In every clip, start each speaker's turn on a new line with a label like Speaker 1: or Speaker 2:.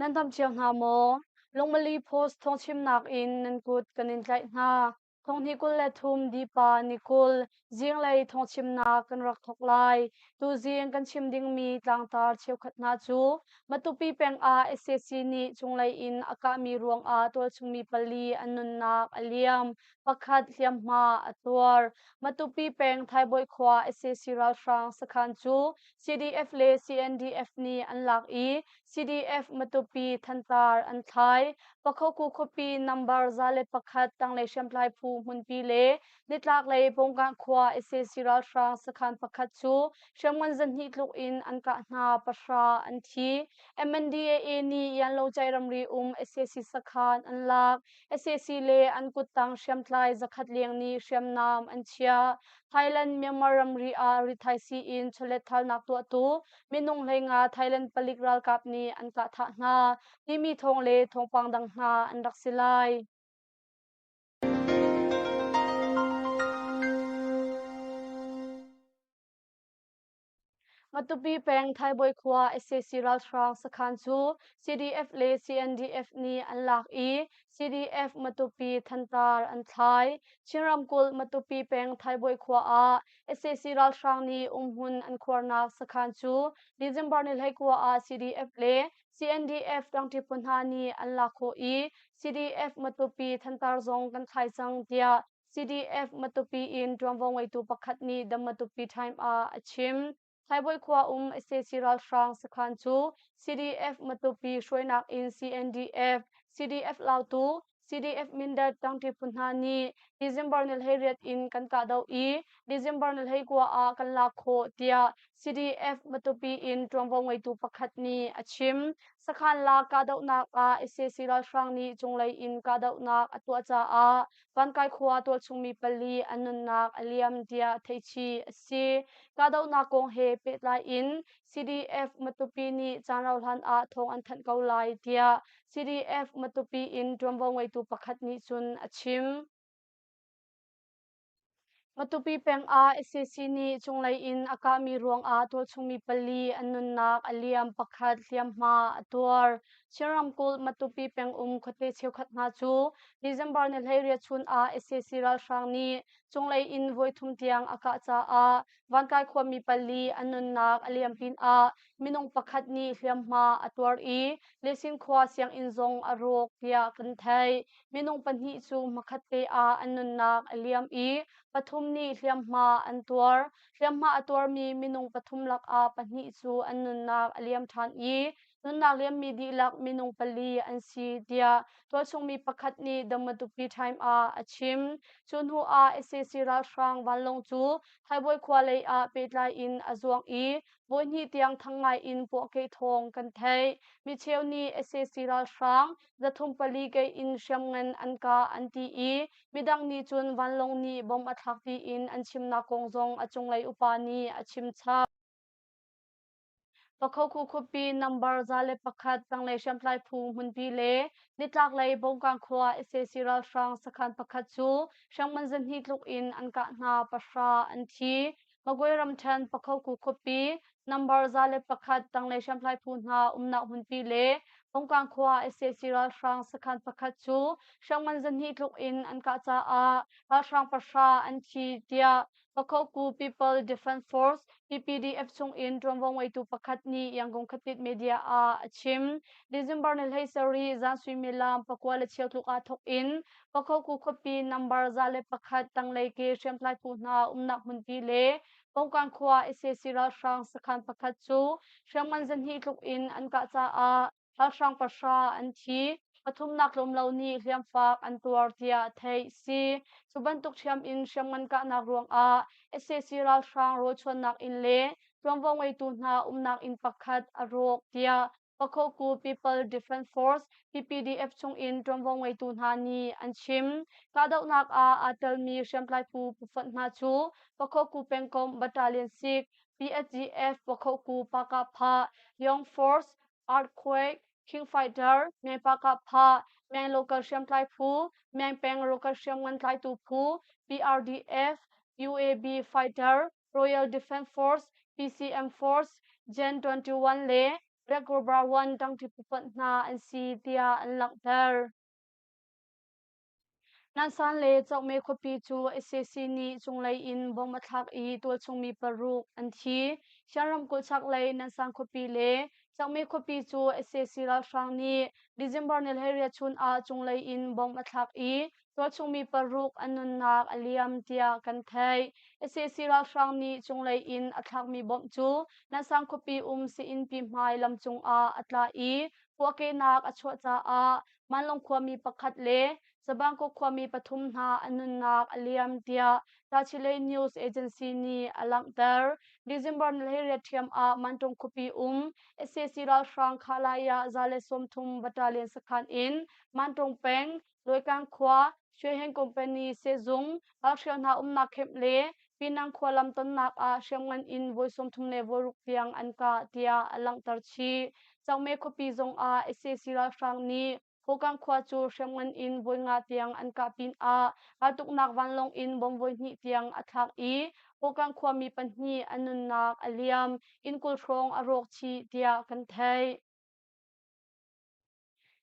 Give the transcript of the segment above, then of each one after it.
Speaker 1: Nan dam cio hna maw? Lungmali Post thawngchimnak in nan kut kan in tlaih hna. Thonghnih 23 Dipa ni 20 zinglei thawngchimnak kan rak thawk lai. Tuzing kan chim dingmi tlangtar cheukhat hna cu Matupi peng ah sac nih cunglei in a kahmi ruangah tualchungmi pali an nunnak a liam, pakhat hliamhma a tuar. Matupi peng Thaibawi khua sac ralhrang sakhan cu CDF le CNDF nih an lak i CDF Matupi thantar an thlai. Pakhoku khuapi number 101 tanglei hriamtlai phu hmunpi le nitlaklei Bongkang khua sac ralhrang sakhan pakhat cu hriamngan zahnih tluk in an kah hna, pahra an thi. MNDAA nih Yanlocai ramri um sac sakhan an lak. Sac le an kuttang hriamtlai zakhat leng nih hriamnam an chiah. Thailand Myanmar ramri ah rithaisii in chawletthalnak tuahtu minung 15 Thailand palik ralkap nih an kah thah hna timi thawng le thawngpang dang hna an rak si lai. Matupi peng Thaibawi khua sac ralhrang sakhan cu CDF le CNDF nih an lak i CDF Matupi thantar an thlai. Chin ramkulh Matupi peng Thaibawi khua ah sac ralhrang nih umhmun an khuarnak sakhan cu December ni 19 ah CDF le CNDF ṭangṭi phu hna nih an lak khawh i CDF Matupi thantar zong kan thlai cang tiah CDF Matupi in ṭuanvo ngeitu pakhat nih The Matupi Time ah a chim. Thaibawi khua um sac ralhrang sakhan cu CDF Matupi hruainak in CNDF, CDF Lautu, CDF Mindat ṭangṭi phu hna nih December ni 18 in kan kahdoh i December ni 19 ah kan lak khawh tiah CDF Matupi in ṭuanvo ngeitu pakhat nih a chim. Sakhan lak kahdohnak ah sac ralhrang nih cunglei in kahdohnak a tuah caah Vankai khua tualchungmi pali an nunnak a liam tiah theihchih a si. Kahdohnak kong he pehtlai in CDF Matupi nih caan rau hlan ah thawng an thanh ko lai tiah CDF Matupi in ṭuanvo ngeitu pakhat nih cun a chim. Matupi peng ah sac nih cunglei in a kahmi ruangah tualchungmi pali an nunnak a liam, pakhat hliamhma a tuar. Chin ramkulh Matupi peng um khuate cheukhat hna cu December ni 18 chun ah sac ralhrang nih cunglei in voithum tiang a kah caah Vankai khuami pali an nunnak a liam pinah minung pakhat nih hliamhma a tuar i Lesin khua sianginn zong a rawk tiah kan theih. Minung pahnih cu hmakhatte ah an nunnak a liam i pathum nih hliamhma an tuar. Hliamhma a tuarmi minung pathum lakah pahnih cu an nunnak a liam ṭhan i nunnak liammi dihlak minung pali an si tiah tualchungmi pakhat nih The Matupi Time ah a chim. Cu hnu ah sac ralhrang vanlawng cu Thaibawi khua lei ah pehtlai in a zuang i voihnih tiang thang ngai in puahkeh thawng kan theih. Micheu nih sac ralhrang 304 kei in hriamngan an kah an ti i midang nih cun vanlawng nih bom a thlak tiin an chimnak kong zong a cunglei upa nih a chim chap. Pakhoku khuapi number 101 tanglei hriamtlai phu hmunpi le nitlaklei Bongkang khua sac ralhrang sakhan pakhat cu hriamngan zahnih tluk in an kah hna, pahra an thi. Magway ramṭhen Pakhoku khuapi number 101 tanglei hriamtlai phu hna umnak hmunpi le Bongkang khua sac ralhrang sakhan pakhat cu hriamngan zahnih tluk in an kah caah ralhrang pahra an thi tiah Pakhoku People Defense Force PPDF chungin ṭuanvo ngeitu pakhat nih Yangon khuatit media ah a chim. December ni 17 zan suimilam pakua le cheu tluk ah thawk in Pakhoku khuapi number 101 tanglei ke hriamtlai phu hna umnak hmunpi le Pongkan khua sac ralhrang sakhan pakhat cu hriamngan zahnih tluk in an kah caah ralhrang pahra an thi. Pathumnak tlawm lo nih hliamfak an tuar tiah theih si. Cu bantuk ṭhiam in hriamngan kahnak ruangah sac ralhrang rawlchuannak inn le ṭuanvo ngeitu hna umnak inn pakhat a rawk tiah Pakhoku People Defense Force PPDF chungin ṭuanvo ngeitu hna nih an chim. Kahdohnak ah aa telmi hriamtlai phu phufonh hna cu Pakhoku pengkomh Battalion 6, PSGF Pakhoku Pakapha, Young Force, Earthquake, King Fighter, Meng Pakapha, Meng Local hriamtlai phu, Meng Peng Local hriamngan tlaitu phu, PRDF, UAB Fighter, Royal Defense Force, PCM Force, Gen 21 le Black Cobra 1 ṭangṭi phufonh hna an si tiah an langhter. Nansan le Cokme khuapi cu sac nih cunglei in bomb a thlak i tualchung mi paruk an thi. Shan ramkulh chaklei Nansan khuapi le Cokme khuapi cu sac ralhrang nih December ni 18 chun ah cunglei in bomb a thlak i tualchung mi paruk an nunnak a liam tiah kan theih. Sac ralhrang nih cunglei in a thlakmi bomb cu Nansan khuapi um Siinpi hmai lam cungah a tla i puahkehnak a chuah caah Manlung khuami pakhat le Zabangkok khuami pathum hna an nunnak a liam tiah Tachileik News Agency nih a langhter. December ni 18 ṭhiam ah Mantung khuapi um sac ralhrang Khalaya 130 Battalion sakhan in Mantung peng Lawikang khua Shweheng Company sehzung ralhrial hna umnak camp le Pinang khua lam tonnak ah hriamngan in voi 36 tiang an kah tiah a langhter chih. Cangme khuapi zongah sac ralhrang nih Hokang khua cu hriamngan in voi nga tiang an kah pinah raltuknak vanlawng in bom voi hnih tiang a thlak i Hokang khuami pahnih an nunnak a liam, inn 20 hrawng a rawk chih tiah kan theih.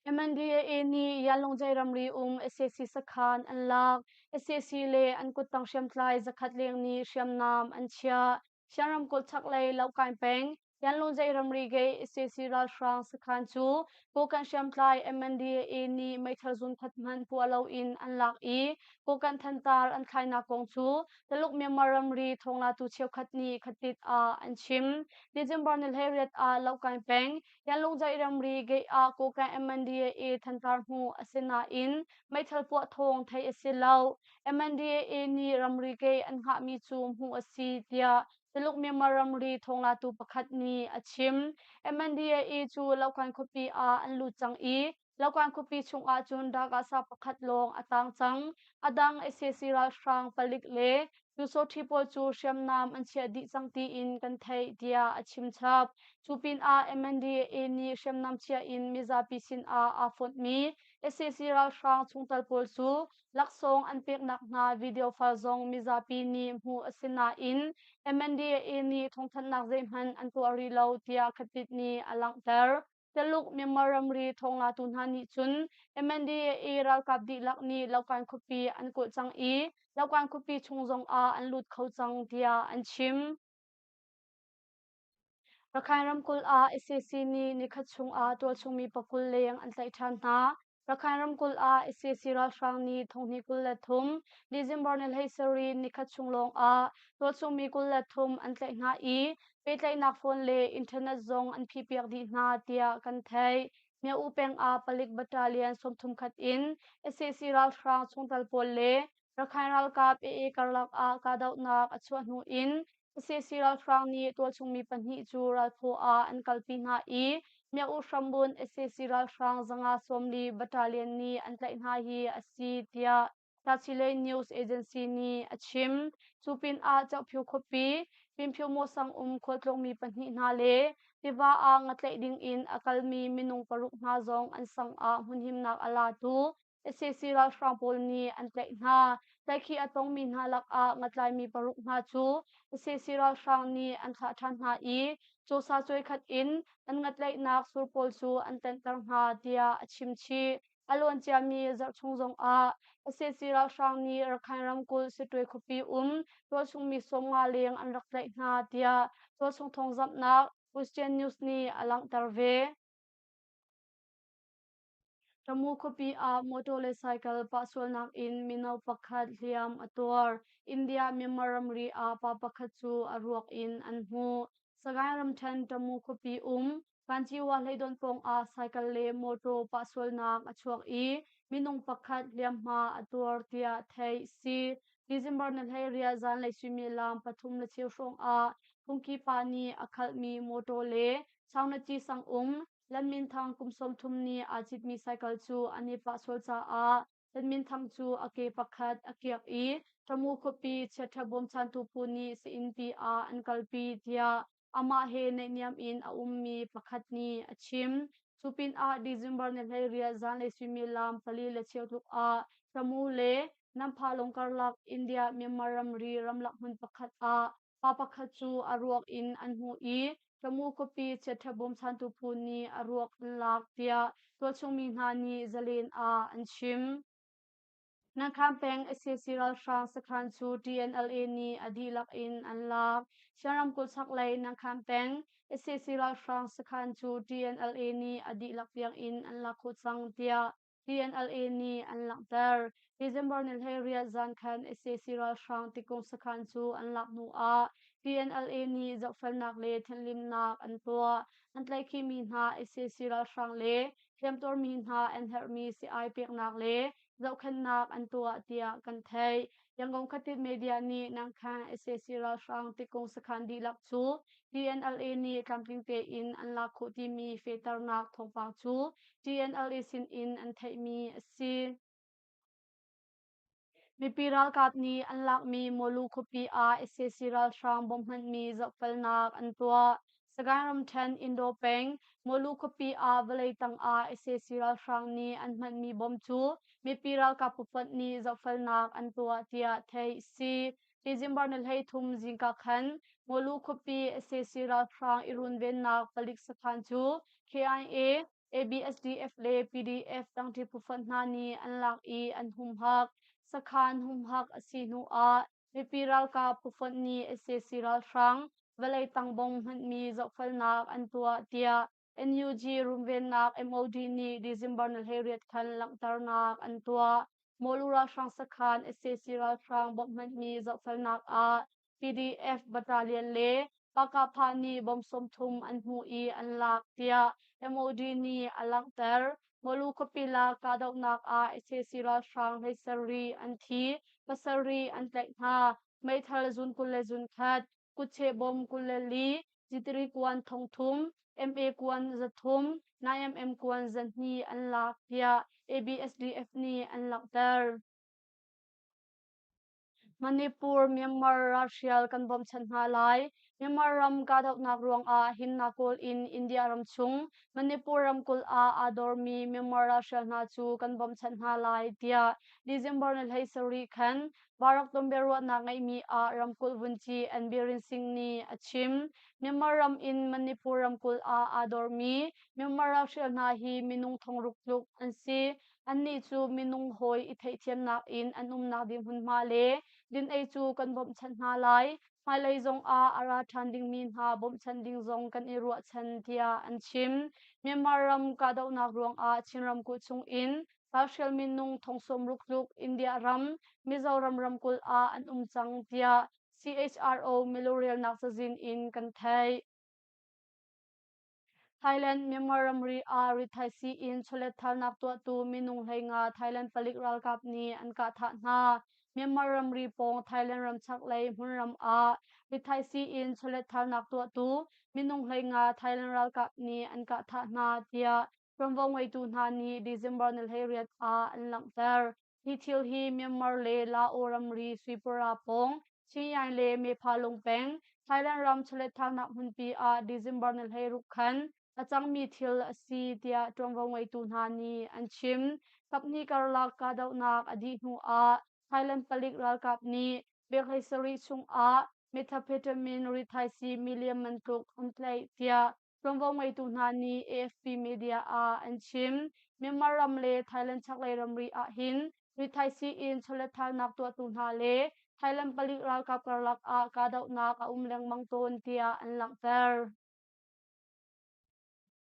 Speaker 1: MNDAA nih Yanlungjai ramri um sac sakhan an lak. Sac le an kuttang hriamtlai zakhat leng nih hriamnam an chiah. Shan ramkulh chaklei Lohkain peng Yanlungjai ramri gate sac ralhrang sakhan cu Kokanh hriamtlai MNDAA nih meithal zun khat hmanh puah loin an lak i Kokanh thantar an thlainak kong cu Taluk Myanmar ramri thawnglatu cheukhat nih khatit ah an chim. December ni 18 ah Lohkain peng Yanlungjaih ramri gate ah Kokang MNDAA thantar hmuh a si nain meithal puah thawng theih a si lo. MNDAA nih ramri gate an hngahmi cu hmuh a si tiah Tuluk Myanmar ramri thawnglatu pakhat nih a chim. MNDAA cu Lokhan khuapi ah an lut cang i Lokhan khuapi chungah cun Dagasa pakhat lawng a tang cang. A dang sac ralhrang palik le Pyusawṭhi pawl cu hriamnam an chiah dih cang tiin kan theih tiah a chim chap. Cu pinah MNDAA nih hriamnam chiah in mizapi sinah aa fonhmi sac ralhrang chungtel pawl cu laksawng an peknak hna video file zong mizapi nih hmuh a si nain MNDAA nih thawngthanhnak zeihmanh an tuah rih lo tiah Khatit nih a langhter. Taluk Myanmar ramri thawnglatu hna nih cun MNDAA ralkap dihlak nih Lokan khuapi an kulh cang i Lokan khuapi chung zongah an lut kho cang tiah an chim. Rakhine ramkulh ah sac nih nikhat chungah tualchungmi pakul leng an tlaih ṭhan hna. Rakhine ramkulh ah sac ralhrang nih thonghnih 23 December ni 17 nikhat chung lawng ah tualchungmi 23 an tlaih hna i pehtlaihnak phone le internet zong an phihpiak dih hna tiah kan theih. Myo-U peng ah palik battalion 31 in sac ralhrang chungtel pawl le Rakhine ralkap AA karlak ah kahdohnak a chuah hnu in sac ralhrang nih tualchungmi pahnih cu ralphaw ah an kalpi hna i Myo-U hrambun sac ralhrang 540 battalion nih an tlaih hna hi a si tiah Tachileik News Agency nih a chim. Cu pinah Cohphiu khuapi Pinphiu Mawsang um khualtlawngmi pahnih hna le tiva ah ngatlaih ding in a kalmi minung paruk hna zong an sang ah hmunhimnak a latu sac ralhrang pawl nih an tlaih hna. Tlaihkhih a tongmi hna lakah ngatlaimi paruk hna cu sac ralhrang nih an thlah ṭhan hna i cawsa cuaikhat in an ngatlaihnak sur pawl cu an tenhter hna tiah a chim chih. A luan ciami zarh chung zongah sac ralhrang nih Rakhine ramkulh Sittwe khuapi um tualchungmi 50 leng an rak tlaih hna tiah tualchung thawngzamhnak Christian News nih a langhter ve. Tamu khuapi ah motor le cycle pah sualnak in mino pakhat hliam a tuar. India Myanmar ramri ah pa pakhat cu a ruak in an hmuh. Sagaing ramṭhen Tamu khuapi um Kanciwa hleidon pawng ah cycle le motor pah sualnak a chuak i minung pakhat hliamhma a tuar tiah theih si. December ni 18 zanlei suimilam 3:15 hrawng ah phungki pa nih a khalhmi motor le Changnaci sang um Lanminthang kum 30 nih aa citmi cycle cu an i pah sual caah Lanminthang cu a ke pakhat a kiak i Tamu khuapi chiaṭha bawmchantu phu nih sii-innpi ah an kalpi tiah amah he naihniam in a ummi pakhat nih a chim. Cu pinah December ni 18 zanlei suimilam 4:15 tluk ah Tamu le Namphalong karlak India-Myanmar ramri ramlak hmun pakhat ah Pa pakhat cu a ruak in an hmuh i Tamu khuapi chiaṭha bawmchantu phu nih a ruak an lak tiah tualchung mi hna nih Zalen ah an chim. Nankhan peng sac ralhrang sakhan cu TNLA nih a dihlak in an lak. Shan ramkulh chaklei Nankhan peng sac ralhrang sakhan cu TNLA nih a dihlak tiang in an lak khawh cang tiah TNLA nih an langhter. December ni 18 zan khan sac ralhrang tikung sakhan cu an lak hnu ah TNLA nih zohfelnak le thenhlimnak an tuah. An tlaihkhihmi hna sac ralhrang le hliamtuarmi hna an herhmi sii-ai peknak le zohkhenhnak an tuah tiah kan theih. Yangon khatit media nih Nangkhan sac ralhrang tikung sakhan dihlak cu TNLA nih tlamtling tein an lak khawh timi fehternak thawngpang cu TNLA sinin an theihmi a si. Mipi ralkap nih an lakmi Mawlu khuapi ah sac ralhrang bomb hmanhmi zohfelnak an tuah. Sagaing ramṭhen Indo peng Mawlu khuapi ah vawlei tang ah sac ralhrang nih an hmanhmi bomb cu mipi ralkap phufonh nih zohfelnak an tuah tiah theih a si. December ni 13 zingka khan Mawlu khuapi sac ralhrang i runvennak palik sakhan cu KIA ABSDF le PDF tangṭi phufonh hna nih an lak i an humhak. Sakhan humhak a si hnu ah mipi ralkap phufonh nih sac ralhrang vawlei tangbong hmanhmi zohfelnak an tuah tiah NUG runvennak MOD nih December ni 18 khan langhternak an tuah. Mawlu ralhrang sakhan sac ralhrang bawmh hmanhmi zohfelnak ah PDF battalion le Pakapha nih bom 30 an hmuh i an lak tiah MOD nih a langhter. Mawlu khuapi lak kahdohnak ah sac ralhrang 17 an thi, pasarih an tlaih hna. Meithal zun 21, kutcheh bom 24, jitiri kuan 3000, MA kuan 300, 9mm kuan 200 an lak tiah ABSDF nih an langhter. Manipur, Myanmar ralhrial kan bawmchan hna lai. Myanmar ram kahdohnak ruangah himnak kawl in India ram chung Manipur ramkulh ah aa dormi Myanmar ralhrial hna cu kan bawmchanh hna lai tiah December ni 17 khan Barak tonbiaruahnak ngeihmi ah ramkulh vunci N Biren Singh nih a chim. Myanmar ram in Manipur ramkulh ah aa dormi Myanmar ralhrial hna hi minung 6,000 tluk an si. Annih cu minung hawi i theihthiamnak in an umnak ding hmunhma le din-ei cu kan bawmhchanh hna lai. Hmailei zongah a ra ṭhan dingmi hna bawmhchanh ding zong kan i ruahchan tiah an chim. Myanmar ram kahdohnak ruangah Chin ramkulh chungin ralhrial minung thong 60 tluk India ram, Mizoram ramkulh ah an um cang tiah CHRO milurelnak cazin in kan theih. Thailand Myanmar ramri ah rithaisii in chawletthalnak tuahtu minung 15 Thailand palik ralkap nih an kah thah hna. Myanmar ramri pawng Thailand ram chaklei hmunram ah rithaisii in chawletthalnak tuahtu minung 15 Thailand ralkap nih an kah thah hna tiah ṭuanvo ngeitu hna nih December ni 18 ah an langhter. Hi thil hi Myanmar le Lao ramri Suipura pawng Chiang le Mephalung peng Thailand ram chawletthalnak hmunpi ah December ni 16 khan a cangmi thil a si tiah ṭuanvo ngeitu hna nih an chim. Kaphnih karlak kahdohnak a dih hnu ah Thailand palik ralkap nih bek 17 chungah methamphetamine rithaisii million man tluk an tlaih tiah Ṭuanvo ngeitu hna nih AFP media ah an chim. Myanmar ram le Thailand chaklei ramri ahhin rithaisii in chawletthalnak tuahtu hna le Thailand palik ralkap karlak ah kahdohnak a um lengmang tawn tiah an langhter.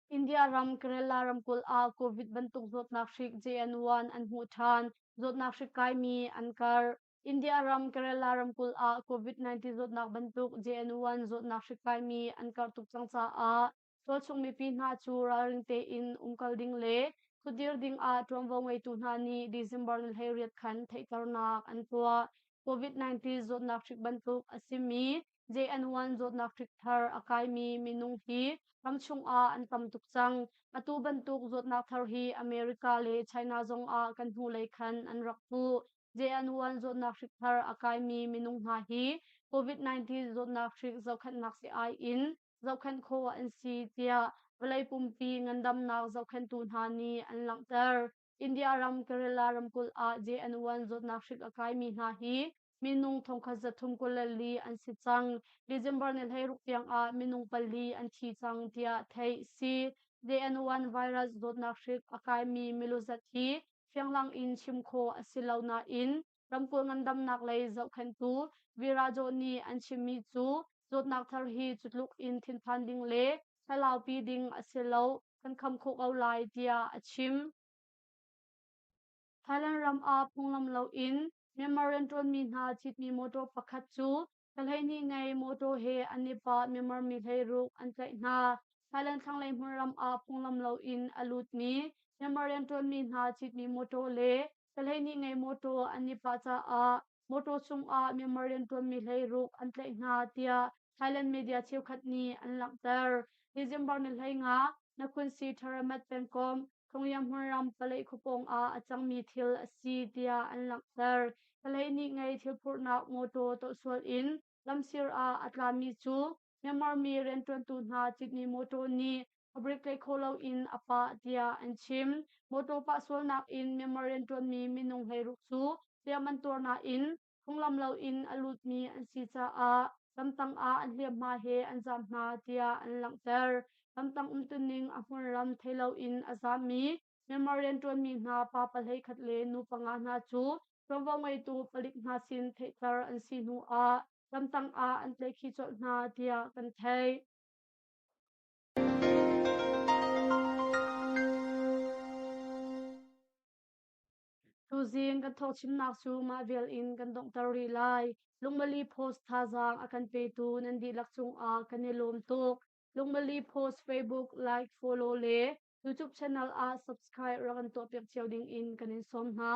Speaker 1: India ram Kerala ramkulh ah COVID bantuk zawtnak hrik JN1 an hmuh ṭhan. Zawtnak hrik kaimi an karh. India ram Kerala ramkulh ah COVID-19 zawtnak bantuk JN1 zawtnak hrik kaimi an karh tuk cang caah tualchung mipi hna cu ralring tein umkal ding le thutdir ding ah ṭuanvo ngeitu hna nih December ni 18 khan theihternak an tuah. COVID-19 zawtnak hrik bantuk a simi JN1 zawtnak hrik thar a kaimi minung hi ramchung ah an tam tuk cang. Atu bantuk zawtnak thar hi America le China zong ah kan hnulei khan an rak hmuh. JN1 zawtnak hrik thar a kaimi minung hna hi COVID-19 zawtnak hrik zohkhenhnak sii-ai in zohkhenh khawh an si tiah vawlei pumpi ngandamnak zohkhenhtu hna nih an langhter. India ram Kerala ramkulh ah JN1 zawtnak hrik a kaimi hna hi minung thongkhat 324 an si cang. December ni 16 tiang ah minung pali an thi cang tiah theih si. JN1 virus zawtnak hrik a kaimi milu zat hi fianglang in chim khawh a si lo nain ramkulh ngandamnak lei zohkhenhtu Virajo nih an chimmi cu zawtnak thar hi cutluk in thinphan ding le thlalaupi ding a si lo, kan kham khawh ko lai tiah a chim. Thailand ram ah phunglam loin Myanmar rianṭuanmi hna citmi motor pakhat cu 12 ngei motor he an i pah Myanmar mi 16 an tlaih hna. Thailand thlanglei hmunram ah phunglam loin a lutmi Myanmar rianṭuanmi hna citmi motor le 12 ngei motor an i pah caah motor chungah Myanmar rianṭuanmi 16 an tlaih hna tiah Thailand media cheukhat nih an langhter. December ni 15 Nakhon Si Tharamat pengkomh Thongyam hmunram palei khuapawng ah a cangmi thil a si tiah an langhter. Palei nih ngei thil phurhnak mawṭaw tawhsual in lamsir ah a tlami cu Myanmar mi rianṭuantu hna citmi mawṭaw nih a brake tlaih khawh loin a pah tiah an chim. Mawṭaw pah sualnak in Myanmar rianṭuanmi minung 16 cu hliam an tuar nain phunglam loin a lutmi an si caah lamtang ah an hliamhma he an zaam hna tiah an langhter. Lamtang umtuning a hmunram thei loin a zaammi Myanmar rianṭuanmi hna pa pahleikhat le nu panga hna cu ṭuanvo ngeitu palik hna sin theihter an si hnu ah lamtang ah an tlaihkhih colh hna tiah kan theih. Tuzing kan thawngchimnak cu mah vial in kan donghter rih lai. Lungmali Post thazaang a kan petu nan dihlak cungah kan i lawm tuk. Lungmali Post Facebook like, follow le YouTube channel ah subscribe rak kan tuahpiak cio ding in kan in sawm hna.